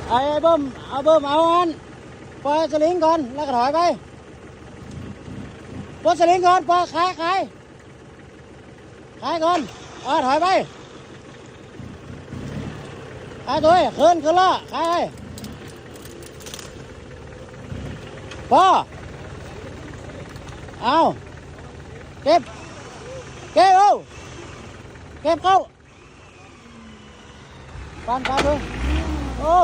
ໄອ້ເບິ່ມ ເອົາເບິ່ມ ເອົາອັນ ປ່ອຍສະລິງກ່ອນ ແລ້ວກໍຖອຍໄປ ປົດສະລິງກ່ອນ ປ່ອຍ ຂາຍ ຂາຍ ຂາຍກ່ອນ ເອີ ຖອຍໄປ ຂາຍໂຕ ຂຶ້ນ ຂຶ້ນລໍ້ ຂາຍໄປ ພໍ ເອົາ ເກັບ ເກັບ ເອົາ ເກັບເຂົ້າ ປັນ ປັນເບິ່ງ ໂອ້.